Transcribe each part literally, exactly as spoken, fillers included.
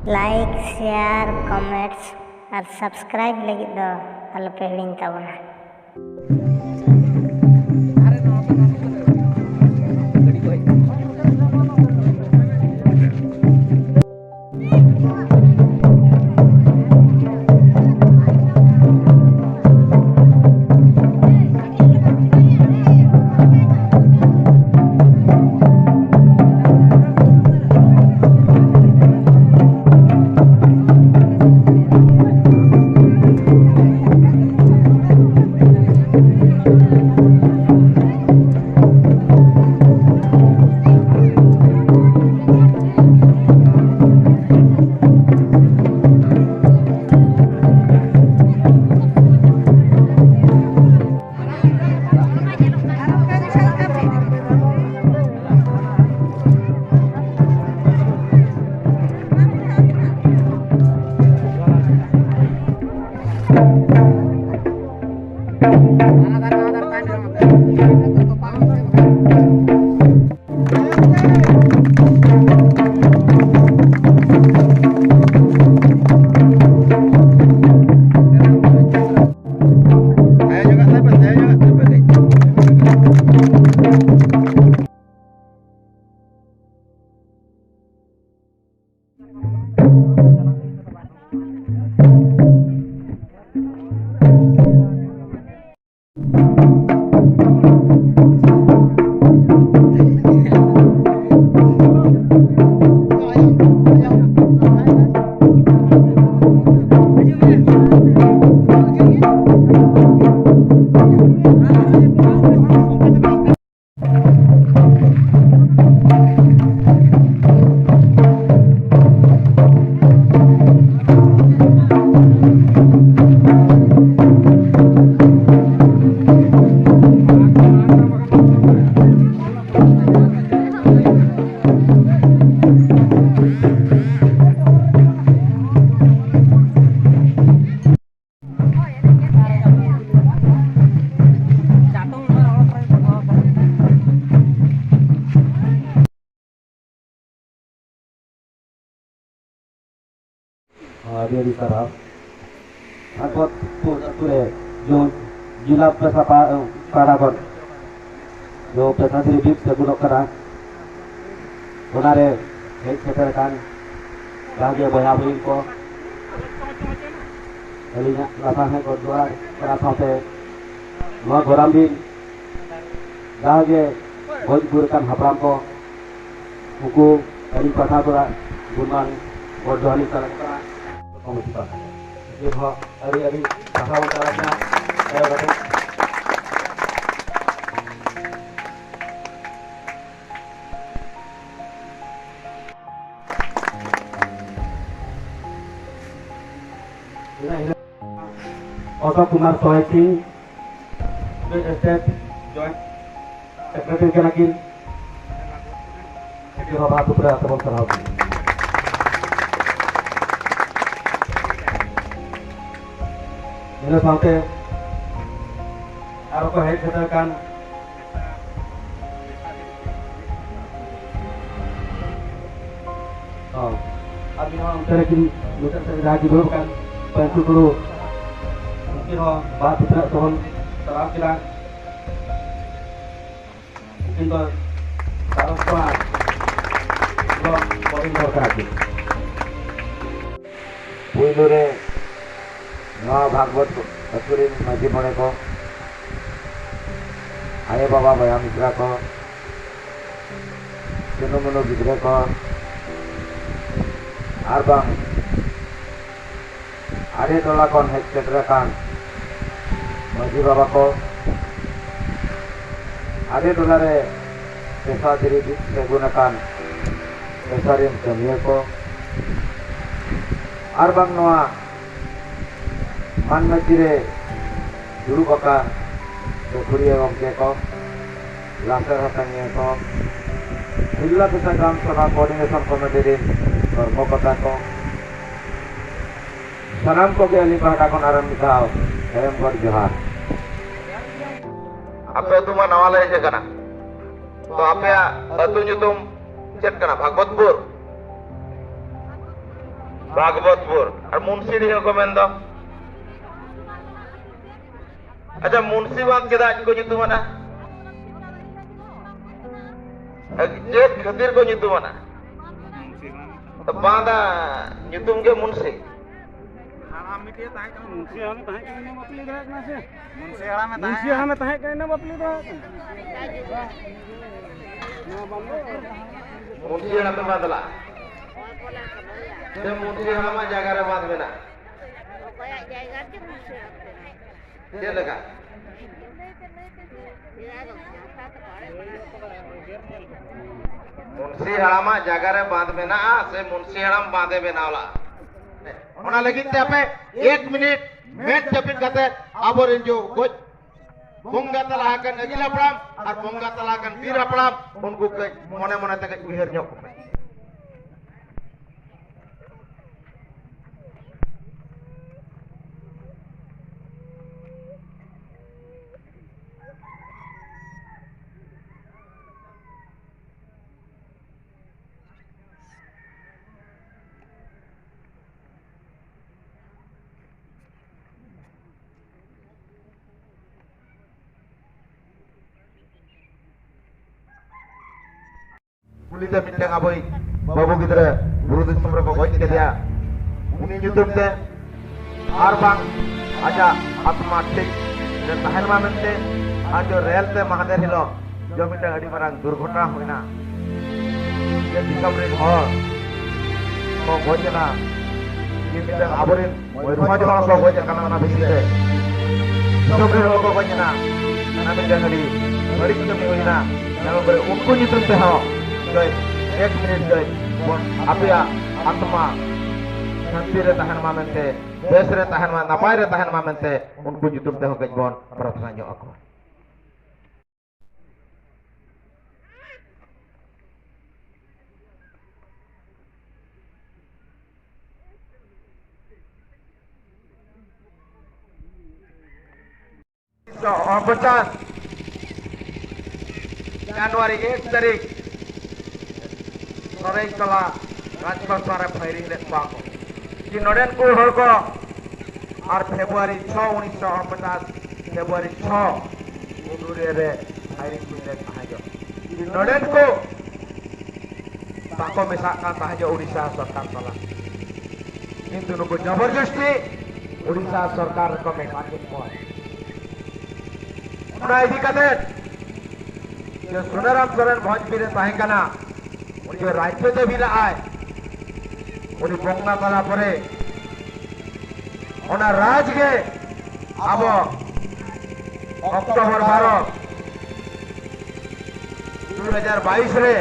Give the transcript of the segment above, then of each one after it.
Like, share, comments ᱟᱨ subscribe ᱞᱟᱹᱜᱤᱫ ᱫᱚ ᱟᱞᱚᱯᱮ ᱦᱤᱲᱤᱧ ᱛᱟᱵᱚᱱᱟ᱾ ᱟᱹᱰᱤ ᱟᱹᱰᱤ ᱥᱟᱨᱦᱟᱣ᱾ ᱵᱷᱟᱜᱽᱵᱚᱛᱯᱩᱨ ᱟᱹᱛᱩ ᱨᱮ ᱡᱮ ᱡᱤᱞᱟ ᱯᱮᱥᱟ ᱯᱟ-, ᱯᱟᱦᱴᱟ ᱠᱷᱚᱱ ᱡᱮ ᱯᱮᱥᱟ ᱫᱷᱤᱨᱤ ᱵᱤᱫ ᱥᱟᱹᱜᱩᱱᱚᱜ ᱠᱟᱱᱟ, ᱚᱱᱟᱨᱮ ᱦᱮᱡ ᱥᱮᱴᱮᱨ ᱟᱠᱟᱱ ᱡᱟᱦᱟᱸ ᱜᱮ ᱵᱚᱭᱦᱟ ᱵᱩᱦᱤᱱ ᱠᱚ, ᱟᱹᱞᱤᱧᱟᱜ ᱞᱟᱥᱟᱲᱦᱮᱫ ᱜᱚᱰ ᱡᱚᱦᱟᱨ, ᱚᱱᱟ ᱥᱟᱶᱛᱮ ᱱᱚᱣᱟ ᱜᱚᱨᱟᱢ ᱫᱤᱱ ᱡᱟᱦᱟᱸ ᱜᱮ ᱜᱚᱡ ᱜᱩᱨ ᱟᱠᱟᱱ ᱦᱟᱯᱲᱟᱢ ᱠᱚ, ᱩᱱᱠᱩ ᱟᱹᱞᱤᱧ ᱯᱟᱦᱴᱟ ᱠᱷᱚᱱᱟᱜ ᱜᱩᱱᱢᱟᱱ ᱜᱚᱰ ᱡᱚᱦᱟᱨ ᱞᱤᱧ ᱪᱟᱞ ᱟᱠᱚ ᱠᱟᱱᱟ᱾ ᱠᱚᱢᱤᱴᱤ ᱯᱟᱦᱴᱟ ᱠᱷᱚᱱ ᱡᱮ ᱦᱚᱸ ᱟᱹᱰᱤ ᱟᱹᱰᱤ ᱥᱟᱨᱦᱟᱣ ᱪᱟᱞ ᱟᱠᱟᱱᱟ᱾ ᱫᱟᱭᱟ ᱠᱟᱛᱮ ᱚᱥᱳᱠ ᱠᱩᱢᱟᱨ ᱥᱚᱦᱮ ᱥᱤᱝ, ᱥᱴᱮᱴ ᱡᱚᱭᱮᱱᱴ ᱥᱮᱠᱨᱮᱴᱟᱨᱤ ᱠᱟᱱᱟ ᱠᱤᱱ᱾ ᱟᱹᱰᱤ ᱦᱚᱸ ᱵᱟᱦᱟ ᱫᱩᱯᱲᱟ ᱛᱮᱵᱚᱱ ᱥᱟᱨᱦᱟᱣ ᱠᱤᱱᱟ᱾ ᱤᱱᱟᱹ ᱥᱟᱶᱛᱮ ᱟᱨᱚ ᱠᱚ ᱦᱮᱡ ᱥᱮᱴᱮᱨ ᱠᱟᱱ ᱦᱚᱸ᱾ ᱟᱨ ᱢᱤᱫ ᱦᱚᱲ ᱚᱱᱛᱮ ᱨᱮᱠᱤᱱ ᱢᱩᱪᱟᱹᱫ ᱥᱮᱫ ᱨᱮ ᱡᱟᱦᱟᱸᱭ ᱠᱤᱱ ᱫᱩᱲᱩᱵ ᱟᱠᱟᱱ ᱯᱟᱹᱧᱪᱤ ᱠᱩᱲᱩ, ᱩᱱᱠᱤᱱ ᱦᱚᱸ ᱵᱟᱦᱟ ᱥᱩᱯᱨᱤᱭᱟᱜ ᱛᱮᱵᱚᱱ ᱪᱟᱞᱟᱣ ᱠᱮᱫᱟ᱾ ᱩᱱᱠᱤᱱ ᱫᱚ ᱥᱟᱨᱚᱥ ᱠᱚᱲᱟ ᱵᱞᱚᱠ ᱠᱚᱨᱮᱱ ᱦᱚᱲ ᱠᱟᱱᱟ ᱠᱤᱱ᱾ ᱯᱩᱭᱞᱩ ᱨᱮ ᱱᱚᱣᱟ ᱵᱷᱟᱜᱽᱵᱚᱛ ᱟᱹᱛᱩ ᱨᱮᱱ ᱢᱟᱹᱡᱷᱤ ᱢᱚᱬᱮ ᱠᱚ, ᱟᱭᱳ ᱵᱟᱵᱟ ᱵᱚᱭᱦᱟ ᱢᱤᱥᱨᱟ ᱠᱚ, ᱪᱩᱱᱩ ᱢᱩᱱᱩ ᱜᱤᱫᱽᱨᱟᱹ ᱠᱚ, ᱟᱨ ᱵᱟᱝ ᱟᱲᱮ ᱴᱚᱞᱟ ᱠᱷᱚᱱ ᱦᱮᱡ ᱥᱮᱴᱮᱨ ᱟᱠᱟᱱ ᱢᱟᱹᱡᱷᱤ ᱵᱟᱵᱟ ᱠᱚ, ᱟᱲᱮ ᱴᱚᱞᱟ ᱨᱮ ᱯᱮᱥᱟ ᱫᱷᱤᱨᱤ ᱵᱤᱫ ᱛᱤᱸᱜᱩᱱ ᱟᱠᱟᱱ ᱯᱮᱥᱟ ᱨᱮᱱ ᱠᱟᱹᱢᱤᱭᱟᱹ ᱠᱚ, ᱟᱨ ᱵᱟᱝ ᱱᱚᱣᱟ ᱢᱟᱱ ᱢᱟᱹᱪᱤ ᱨᱮ ᱫᱩᱲᱩᱵ ᱟᱠᱟᱱ ᱜᱟᱹᱠᱷᱩᱲᱤᱭᱟᱹ ᱜᱚᱢᱠᱮ ᱠᱚ, ᱞᱟᱥᱮᱨ ᱦᱟᱛᱟᱝᱤᱭᱟᱹ ᱠᱚ, ᱡᱤᱞᱟ ᱯᱮᱥᱟ ᱜᱨᱟᱢ ᱥᱚᱵᱷᱟ ᱠᱳᱚᱨᱰᱤᱱᱮᱥᱚᱱ ᱠᱚᱢᱤᱴᱤ ᱨᱮᱱ ᱠᱚᱨᱢᱚᱠᱚᱨᱛᱟ ᱠᱚ, ᱥᱟᱱᱟᱢ ᱠᱚᱜᱮ ᱟᱹᱞᱤᱧ ᱯᱟᱦᱴᱟ ᱠᱷᱚᱱ ᱟᱨ ᱢᱤᱫ ᱫᱷᱟᱣ ᱛᱟᱭᱚᱢ ᱜᱚᱰ ᱡᱚᱦᱟᱨ᱾ ᱟᱯᱮ ᱟᱹᱛᱩ ᱢᱟ ᱱᱟᱣᱟ ᱞᱮ ᱦᱮᱡ ᱟᱠᱟᱱᱟ, ᱛᱚ ᱟᱯᱮᱭᱟᱜ ᱟᱹᱛᱩ ᱧᱩᱛᱩᱢ ᱪᱮᱫ ᱠᱟᱱᱟ? ᱵᱷᱟᱜᱽᱵᱚᱛᱯᱩᱨ᱾ ᱵᱷᱟᱜᱽᱵᱚᱛᱯᱩᱨ᱾ ᱟᱨ ᱢᱩᱱᱥᱤᱰᱤ ᱦᱚᱸᱠᱚ ᱢᱮᱱ ᱫᱚ᱾ ᱟᱪᱪᱷᱟ, ᱢᱩᱱᱥᱤ ᱵᱟᱸᱫᱷ ᱪᱮᱫᱟᱜ ᱠᱚ ᱧᱩᱛᱩᱢᱟᱱᱟ? ᱪᱮᱫ ᱠᱷᱟᱹᱛᱤᱨ ᱠᱚ ᱧᱩᱛᱩᱢᱟᱱᱟ? ᱵᱟᱸᱫᱷ ᱧᱩᱛᱩᱢ ᱜᱮ ᱢᱩᱱᱥᱤ᱾ ᱦᱟᱲᱟᱢ ᱢᱤᱫᱴᱮᱡ ᱛᱟᱦᱮᱸ ᱠᱟᱱᱟ, ᱢᱩᱱᱥᱤ ᱦᱟᱲᱟᱢ ᱛᱟᱦᱮᱸ ᱠᱟᱱᱟ, ᱤᱱᱟᱹ ᱵᱟᱯᱞᱤ ᱫᱟᱲᱮᱭᱟᱜ ᱠᱟᱱᱟ ᱥᱮ? ᱢᱩᱱᱥᱤ ᱦᱟᱲᱟᱢᱮ ᱛᱟᱦᱮᱸ ᱢᱩᱱᱥᱤ ᱦᱟᱲᱟᱢᱮ ᱛᱟᱦᱮᱸ ᱠᱟᱱᱟ, ᱤᱱᱟᱹ ᱵᱟᱯᱞᱤ ᱫᱟᱲᱮᱭᱟᱜ ᱠᱟᱱᱟ᱾ ᱢᱩᱱᱥᱤ ᱦᱟᱲᱟᱢ ᱯᱮ ᱵᱟᱫᱞᱟ᱾ ᱥᱮ ᱢᱩᱱᱥᱤ ᱦᱟᱲᱟᱢᱟᱜ ᱡᱟᱭᱜᱟ ᱨᱮ ᱵᱟᱸᱫᱷ ᱢᱮᱱᱟᱜᱼᱟ? ᱚᱠᱚᱭᱟᱜ ᱡᱟᱭᱜᱟ ᱨᱮ ᱢᱩᱱᱥᱤ ᱦᱟᱲᱟᱢ ᱢᱮᱱᱟᱜᱼᱟ? ᱪᱮᱫ ᱞᱮᱠᱟ? ᱢᱩᱱᱥᱤ ᱦᱟᱲᱟᱢᱟᱜ ᱡᱟᱭᱜᱟ ᱨᱮ ᱵᱟᱸᱫᱷ ᱢᱮᱱᱟᱜᱼᱟ ᱥᱮ ᱢᱩᱱᱥᱤ ᱦᱟᱲᱟᱢ ᱵᱟᱸᱫᱷ ᱮ ᱵᱮᱱᱟᱣ ᱞᱟᱜᱼᱟ? ᱚᱱᱟ ᱞᱟᱹᱜᱤᱫ ᱛᱮ ᱟᱯᱮ ᱮᱠ ᱢᱤᱱᱤᱴ ᱢᱮᱫ ᱡᱟᱹᱯᱤᱫ ᱠᱟᱛᱮ ᱟᱵᱚᱨᱮᱱ ᱡᱚ ᱜᱚᱡ ᱵᱚᱸᱜᱟ ᱛᱟᱞᱟ ᱟᱠᱟᱱ ᱟᱹᱜᱤᱞ ᱦᱟᱯᱲᱟᱢ ᱟᱨ ᱵᱚᱸᱜᱟ ᱛᱟᱞᱟ ᱟᱠᱟᱱ ᱵᱤᱨ ᱦᱟᱯᱲᱟᱢ ᱩᱱᱠᱩ ᱠᱟᱹᱡ ᱢᱚᱱᱮ ᱢᱚᱱᱮ ᱛᱮ ᱠᱟᱹᱡ ᱩᱭᱦᱟᱹᱨ ᱧᱚᱜ ᱠᱚᱯᱮ᱾ ᱠᱩᱞᱤ ᱛᱮ ᱢᱤᱫᱴᱟᱝ ᱟᱵᱚᱭᱤᱡ ᱵᱟᱹᱵᱩ ᱜᱤᱫᱽᱨᱟᱹ ᱵᱩᱨᱩ ᱫᱤᱥᱚᱢ ᱨᱮᱠᱚ ᱜᱚᱡ ᱠᱮᱫᱮᱭᱟ, ᱩᱱᱤ ᱧᱩᱛᱩᱢ ᱛᱮ ᱟᱨ ᱵᱟᱝ ᱟᱡᱟᱜ ᱟᱛᱢᱟ ᱴᱷᱤᱠ ᱨᱮ ᱛᱟᱦᱮᱱ ᱢᱟ ᱢᱮᱱᱛᱮ ᱟᱡ ᱫᱚ ᱨᱮᱞ ᱛᱮ ᱢᱟᱦᱫᱮᱨ ᱦᱤᱞᱳᱜ ᱡᱚ ᱢᱤᱫᱴᱟᱝ ᱟᱹᱰᱤ ᱢᱟᱨᱟᱝ ᱫᱩᱨᱜᱷᱚᱴᱚᱱᱟ ᱦᱩᱭᱱᱟ᱾ ᱡᱮ ᱫᱤᱥᱚᱢ ᱨᱮᱱ ᱦᱚᱲ ᱠᱚ ᱜᱚᱡ ᱮᱱᱟ, ᱡᱮ ᱢᱤᱫᱴᱟᱝ ᱟᱵᱚᱨᱮᱱ ᱢᱚᱭᱩᱨᱵᱷᱚᱸᱡᱽ ᱦᱚᱲ ᱠᱚ ᱜᱚᱡ ᱟᱠᱟᱱᱟ ᱚᱱᱟ ᱵᱷᱤᱛᱤᱨ ᱨᱮ᱾ ᱫᱤᱥᱚᱢ ᱨᱮᱱ ᱦᱚᱲ ᱠᱚ ᱜᱚᱡ ᱮᱱᱟ, ᱚᱱᱟ ᱢᱤᱫᱴᱟᱝ ᱟᱹᱰᱤ ᱵᱟᱹᱲᱤᱡ ᱠᱟᱹᱢᱤ ᱦᱩᱭᱱᱟ᱾ ᱡᱟᱦᱟᱸ ᱠᱚᱨᱮ ᱩᱱᱠᱩ ᱧᱩᱛᱩᱢ ᱛᱮᱦᱚᱸ ᱠᱟᱹᱡ ᱮᱠ ᱢᱤᱱᱤᱴ ᱠᱟᱹᱡ ᱵᱚᱱ ᱟᱯᱮᱭᱟᱜ ᱟᱛᱢᱟ ᱥᱟᱱᱛᱤ ᱨᱮ ᱛᱟᱦᱮᱱ ᱢᱟ ᱢᱮᱱᱛᱮ, ᱵᱮᱥ ᱨᱮ ᱛᱟᱦᱮᱱ ᱢᱟ, ᱱᱟᱯᱟᱭ ᱨᱮ ᱛᱟᱦᱮᱱ ᱢᱟ ᱢᱮᱱᱛᱮ ᱩᱱᱠᱩ ᱧᱩᱛᱩᱢ ᱛᱮᱦᱚᱸ ᱠᱟᱹᱡ ᱵᱚᱱ ᱯᱨᱟᱨᱛᱷᱱᱟ ᱧᱚᱜ ᱟᱠᱚᱣᱟ᱾ ᱩᱱᱤᱥᱥᱚ ᱩᱱᱯᱚᱪᱟᱥ ᱡᱟᱱᱩᱣᱟᱨᱤ ᱮᱠ ᱛᱟᱹᱨᱤᱠᱷ ᱥᱚᱨᱮᱭᱠᱟᱞᱟ ᱨᱟᱡᱽᱵᱷᱟᱥᱟ ᱨᱮ ᱯᱷᱟᱭᱨᱤᱝ ᱞᱮᱫ ᱠᱚᱣᱟ ᱠᱚ᱾ ᱠᱤ ᱱᱚᱰᱮᱱ ᱠᱚ ᱦᱚᱲ ᱠᱚ ᱟᱨ ᱯᱷᱮᱵᱽᱨᱩᱣᱟᱨᱤ ᱪᱷᱚ, ᱩᱱᱤᱥᱥᱚ ᱯᱚᱧᱪᱟᱥ ᱯᱷᱮᱵᱽᱨᱩᱣᱟᱨᱤ ᱪᱷᱚ ᱩᱰᱩᱨᱤᱭᱟᱹ ᱨᱮ firing ᱦᱩᱭ ᱞᱮᱱ ᱛᱟᱦᱮᱸ ᱡᱚᱜ᱾ ᱠᱤ ᱱᱚᱰᱮᱱ ᱠᱚ ᱵᱟᱠᱚ ᱢᱮᱥᱟᱜ ᱠᱟᱱ ᱛᱟᱦᱮᱸ ᱡᱚᱜ ᱩᱲᱤᱥᱥᱟ ᱥᱚᱨᱠᱟᱨ ᱥᱟᱞᱟᱜ, ᱠᱤᱱᱛᱩ ᱱᱩᱠᱩ ᱡᱚᱵᱚᱨᱡᱚᱥᱛᱤ ᱩᱲᱤᱥᱥᱟ ᱥᱚᱨᱠᱟᱨ ᱨᱮᱠᱚ ᱢᱮᱥᱟ ᱠᱮᱫ ᱠᱚᱣᱟ᱾ ᱚᱱᱟ ᱤᱫᱤ ᱠᱟᱛᱮ ᱡᱮ ᱥᱩᱱᱟᱨᱟᱢ ᱥᱚᱨᱮᱱ ᱵᱷᱚᱸᱡᱽ ᱵᱤᱨ ᱨᱮ ᱛᱟᱦᱮᱸ ᱠᱟᱱᱟ, ᱩᱱᱤ ᱡᱮ ᱨᱟᱡᱽᱡᱚ ᱫᱟᱹᱵᱤ ᱞᱟᱜᱼᱟᱭ, ᱩᱱᱤ ᱵᱚᱸᱜᱟ ᱛᱟᱞᱟ ᱯᱚᱨᱮ ᱚᱱᱟ ᱨᱟᱡᱽ ᱜᱮ ᱟᱵᱚ ᱚᱠᱴᱳᱵᱚᱨ ᱵᱟᱨᱚ, ᱫᱩ ᱦᱟᱡᱟᱨ ᱵᱟᱭᱤᱥ ᱨᱮ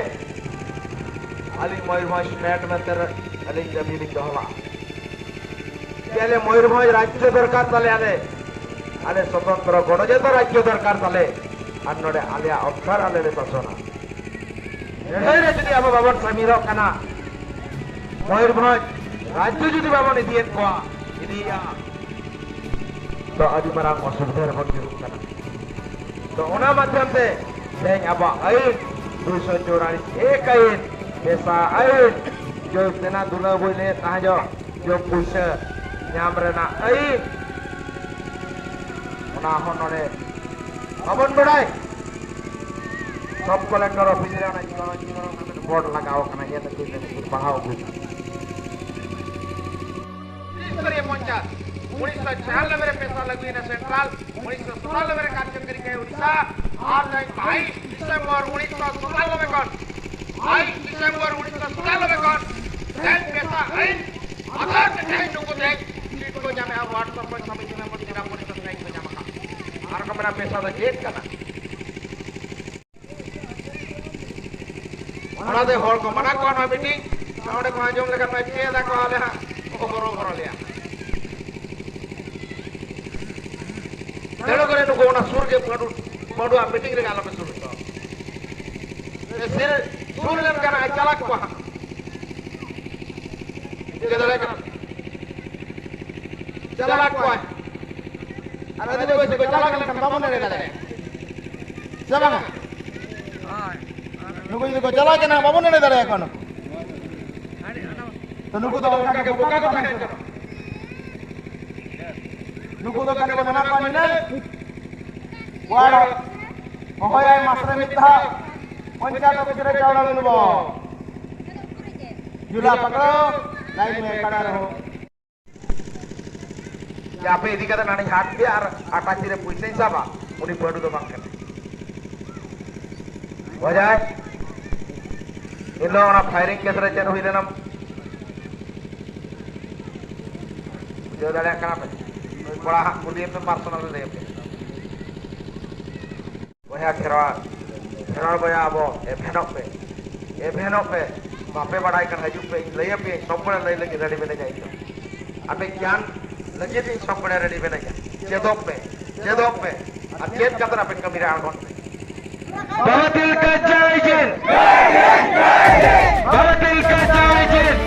ᱟᱹᱞᱤᱧ ᱢᱚᱭᱩᱨᱵᱷᱚᱸᱡᱽ ᱥᱴᱮᱴ ᱢᱮᱱᱛᱮ ᱟᱹᱞᱤᱧ ᱫᱟᱹᱵᱤ ᱞᱤᱧ ᱫᱚᱦᱚ ᱞᱟᱜᱼᱟ᱾ ᱡᱮ ᱟᱞᱮ ᱢᱚᱭᱩᱨᱵᱷᱚᱸᱡᱽ ᱨᱟᱡᱽᱡᱚ ᱫᱚᱨᱠᱟᱨ ᱛᱟᱞᱮ, ᱟᱞᱮ, ᱟᱞᱮ ᱥᱚᱛᱚᱱᱛᱨᱚ ᱜᱚᱱᱚᱡᱟᱛᱚ ᱨᱟᱡᱽᱡᱚ ᱫᱚᱨᱠᱟᱨ ᱛᱟᱞᱮ, ᱟᱨ ᱱᱚᱰᱮ ᱟᱞᱮᱭᱟᱜ ᱚᱫᱷᱤᱠᱟᱨ ᱟᱞᱮ ᱞᱮ ᱥᱟᱥᱚᱱᱟ᱾ ᱞᱟᱹᱲᱦᱟᱹᱭ ᱨᱮ ᱡᱩᱫᱤ ᱟᱵᱚ ᱵᱟᱵᱚᱱ ᱥᱟᱹᱢᱤᱞᱚᱜ ᱠᱟᱱᱟ, ᱢᱚᱭᱩᱨᱵᱷᱚᱸᱡᱽ ᱨᱟᱡᱽᱡᱚ ᱡᱩᱫᱤ ᱵᱟᱵᱚᱱ ᱤᱫᱤᱭᱮᱫ ᱠᱚᱣᱟ, ᱤᱫᱤᱭᱮᱫᱼᱟ, ᱛᱚ ᱟᱹᱰᱤ ᱢᱟᱨᱟᱝ ᱚᱥᱩᱵᱤᱫᱷᱟ ᱨᱮᱵᱚᱱ ᱧᱩᱨᱩᱜ ᱠᱟᱱᱟ᱾ ᱛᱚ ᱚᱱᱟ ᱢᱟᱫᱽᱫᱷᱚᱢ ᱛᱮ ᱛᱮᱦᱮᱧ ᱟᱵᱚᱣᱟᱜ ᱟᱹᱭᱤᱱ ᱫᱩᱭᱥᱚ ᱪᱩᱣᱟᱞᱤᱥ ᱮᱠ ᱟᱹᱭᱤᱱ, ᱯᱮᱥᱟ ᱟᱹᱭᱤᱱ, ᱡᱚᱭ ᱥᱮᱱᱟ ᱫᱩᱞᱟᱹ ᱵᱚᱭ ᱞᱟᱹᱭᱮᱫ ᱛᱟᱦᱮᱸ ᱡᱚ, ᱡᱚ ᱯᱩᱭᱥᱟᱹ ᱧᱟᱢ ᱨᱮᱱᱟᱜ ᱟᱹᱭᱤᱱ, ᱚᱱᱟ ᱦᱚᱸ ᱱᱚᱰᱮ ᱵᱟᱵᱚᱱ ᱵᱟᱲᱟᱭ᱾ ᱥᱚᱵ ᱠᱚᱞᱮᱠᱴᱚᱨ ᱚᱯᱷᱤᱥ ᱨᱮ ᱚᱱᱟ ᱡᱤᱵᱚᱱ ᱡᱤᱵᱚᱱ ᱵᱳᱨᱰ ᱞᱟᱜᱟᱣ ᱠᱟᱱᱟ, ᱧᱮᱞ ᱟᱹᱜᱩᱭ ᱵᱮᱱ, ᱯᱟᱲᱦᱟᱣ ᱟᱹᱜᱩᱭ ᱵᱮᱱ᱾ ᱛᱤᱥ ᱛᱟᱹᱨᱤᱠᱷ ᱯᱚᱧᱪᱟᱭᱮᱛ, ᱩᱱᱤᱥᱥᱚ ᱪᱷᱤᱭᱟᱱᱚᱵᱵᱳᱭ ᱨᱮ ᱯᱮᱥᱟ ᱞᱟᱹᱜᱩᱭᱮᱱᱟ ᱥᱮᱱᱴᱨᱟᱞ, ᱩᱱᱤᱥᱥᱚ ᱥᱟᱛᱟᱱᱚᱵᱵᱳᱭ ᱨᱮ ᱠᱟᱨᱡᱚᱠᱟᱨᱤ ᱠᱮᱫ ᱩᱲᱤᱥᱥᱟ, ᱟᱨ ᱛᱮᱦᱮᱧ ᱵᱟᱭᱤᱥ ᱰᱤᱥᱮᱢᱵᱚᱨ ᱩᱱᱤᱥᱥᱚ ᱥᱟᱛᱟᱱᱚᱵᱵᱳᱭ ᱠᱷᱚᱱ, ᱵᱟᱭᱤᱥ ᱰᱤᱥᱮᱢᱵᱚᱨ ᱩᱱᱤᱥᱥᱚ ᱥᱟᱛᱟᱱᱚᱵᱵᱳᱭ ᱠᱷᱚᱱ ᱛᱮᱦᱮᱧ ᱯᱮᱥᱟ ᱟᱹᱭᱤᱱ ᱟᱫᱷᱟᱨ ᱛᱮ ᱛᱮᱦᱮᱧ ᱱᱩᱠᱩ ᱛᱮᱦᱮᱧ ᱥᱤᱴ ᱠᱚ ᱧᱟᱢᱮᱫᱼᱟ, ᱣᱟᱨᱰ ᱥᱚᱨᱯᱚᱧᱪ, ᱥᱚᱢᱤᱛᱤ ᱢᱮᱢᱵᱟᱨ, ᱡᱮᱞᱟ ᱯᱚᱨᱤᱥᱚᱫ ᱛᱮᱦᱮᱧ ᱠᱚ ᱧᱟᱢ ᱟᱠᱟᱫ᱾ ᱟᱨ ᱠᱚ ᱢᱮᱱᱟ ᱯᱮᱥᱟ ᱫᱚ ᱪᱮᱫ ᱠᱟᱱᱟ? ᱚᱱᱟᱛᱮ ᱦᱚᱲ ᱠᱚ ᱢᱟᱱᱟ ᱠᱚᱣᱟ ᱱᱚᱣᱟ ᱢᱤᱴᱤᱝ, ᱚᱸᱰᱮ ᱠᱚ ᱟᱸᱡᱚᱢ ᱞᱮᱠᱷᱟᱱ ᱢᱟ ᱪᱮᱫ ᱟᱠᱚ ᱟᱞᱮ ᱦᱟᱸᱜ ᱠᱚ ᱦᱚᱨᱚ ᱵᱚᱨᱚ ᱞᱮᱭᱟ᱾ ᱫᱟᱹᱲ ᱠᱚᱨᱮ ᱱᱩᱠᱩ ᱚᱱᱟ ᱥᱩᱨ ᱜᱮ ᱯᱟᱹᱰᱩ, ᱯᱟᱹᱰᱩᱣᱟᱜ ᱢᱤᱴᱤᱝ ᱨᱮᱜᱮ ᱟᱞᱚᱯᱮ ᱥᱩᱨ ᱦᱚᱪᱚ᱾ ᱮ, ᱥᱤᱨ-, ᱥᱩᱨ ᱞᱮᱱᱠᱷᱟᱱ ᱟᱡ ᱪᱟᱞᱟᱠ ᱠᱚᱣᱟ ᱦᱟᱸᱜ᱾ ᱴᱷᱤᱠᱟᱹ ᱫᱟᱲᱮᱭᱟᱜ ᱠᱟᱱᱟ? ᱪᱟᱞᱟᱠ ᱠᱚᱣᱟᱭ᱾ ᱟᱨ ᱟᱹᱫᱤᱵᱟᱹᱥᱤ ᱠᱚ ᱪᱟᱞᱟᱠ ᱞᱮᱱᱠᱷᱟᱱ ᱵᱟᱵᱚᱱ ᱮᱲᱮ ᱫᱟᱲᱮᱭᱟᱜᱼᱟ᱾ ᱥᱮ ᱵᱟᱝᱟ? ᱱᱩᱠᱩ ᱡᱩᱫᱤ ᱠᱚ ᱪᱟᱞᱟᱣ ᱠᱟᱱᱟ, ᱵᱟᱵᱚᱱ ᱮᱲᱮ ᱫᱟᱲᱮᱭᱟᱠᱚᱣᱟ ᱱᱩᱠᱩ᱾ ᱱᱩᱠᱩ ᱫᱚ ᱚᱱᱠᱟ ᱜᱮ ᱵᱚᱠᱟ ᱠᱚ ᱛᱟᱦᱮᱸ ᱠᱟᱱᱟ᱾ ᱱᱩᱠᱩ ᱫᱚ ᱠᱟᱱᱟ ᱠᱚ ᱱᱟᱱᱟ ᱠᱚ ᱱᱤᱱᱟᱹᱜ ᱣᱟᱲ ᱦᱚᱦᱚᱭᱟᱭ ᱢᱟᱥ ᱨᱮ ᱢᱤᱫ ᱫᱷᱟᱣ ᱯᱚᱧᱪᱟᱭᱮᱛ ᱚᱯᱷᱤᱥ ᱨᱮ ᱪᱟᱣᱞᱮ ᱞᱩᱵᱚ᱾ ᱡᱩᱞᱟ ᱯᱟᱠᱲᱟᱣ, ᱞᱟᱭᱤᱱ ᱢᱮ ᱠᱟᱲᱟ ᱨᱮᱦᱚᱸ᱾ ᱡᱮ ᱟᱯᱮ ᱤᱫᱤ ᱠᱟᱛᱮ ᱱᱟᱹᱱᱤᱧ ᱦᱟᱴ ᱯᱮᱭᱟ ᱟᱨ ᱟᱴᱟᱥᱤ ᱨᱮ ᱯᱩᱭᱥᱟᱹᱧ ᱥᱟᱵᱟ, ᱩᱱᱤ ᱯᱟᱹᱰᱩ ᱫᱚ ᱵᱟᱝ ᱠᱟᱱᱟ᱾ ᱵᱟᱡᱟᱭ, ᱤᱧ ᱫᱚ ᱚᱱᱟ ᱯᱷᱟᱭᱨᱤᱝ ᱠᱮᱥ ᱨᱮ ᱪᱮᱫ ᱦᱩᱭ ᱞᱮᱱᱟ? ᱵᱩᱡᱷᱟᱹᱣ ᱫᱟᱲᱮᱭᱟᱜ ᱠᱟᱱᱟ ᱯᱮ? ᱱᱩᱭ ᱠᱚᱲᱟ ᱦᱟᱸᱜ ᱠᱩᱞᱤᱭᱮ ᱯᱮ, ᱯᱟᱨᱥᱚᱱᱟᱞ ᱞᱟᱹᱭ ᱯᱮ᱾ ᱵᱚᱭᱦᱟ ᱠᱷᱮᱨᱣᱟᱲ, ᱠᱷᱮᱨᱣᱟᱲ ᱵᱚᱭᱦᱟ ᱟᱵᱚ ᱮᱵᱷᱮᱱᱚᱜ ᱯᱮ, ᱮᱵᱷᱮᱱᱚᱜ ᱯᱮ᱾ ᱵᱟᱯᱮ ᱵᱟᱲᱟᱭ ᱠᱷᱟᱱ ᱦᱤᱡᱩᱜ ᱯᱮ, ᱤᱧ ᱞᱟᱹᱭ ᱟᱯᱮᱭᱟᱹᱧ, ᱥᱚᱵ ᱵᱮᱲᱟ ᱞᱟᱹᱭ ᱞᱟᱹᱜᱤᱫ ᱨᱮᱰᱤ ᱢᱮᱱᱟᱧᱟ ᱤᱧ ᱫᱚ᱾ ᱟᱯᱮ ᱜᱮᱭᱟᱱ ᱞᱟᱹᱜᱤᱫ ᱤᱧ ᱥᱚᱵ ᱵᱮᱲᱟ ᱨᱮᱰᱤ ᱢᱮᱱᱟᱧᱟ᱾ ᱪᱮᱫᱚᱜ ᱯᱮ, ᱪᱮᱫᱚᱜ ᱯᱮ, ᱟᱨ ᱪᱮᱫ ᱠᱟᱛᱮ ᱟᱯᱮ ᱠᱟᱹᱢᱤ ᱨᱮ ᱟᱬᱜᱚᱱ ᱯᱮ᱾ ᱵᱟᱵᱟ ᱛᱤᱞᱠᱟᱹ ᱡᱟᱭ ᱡᱤᱱ᱾ ᱵᱟᱵᱟ ᱛᱤᱞᱠᱟᱹ ᱡᱟᱭ ᱡᱤᱱ᱾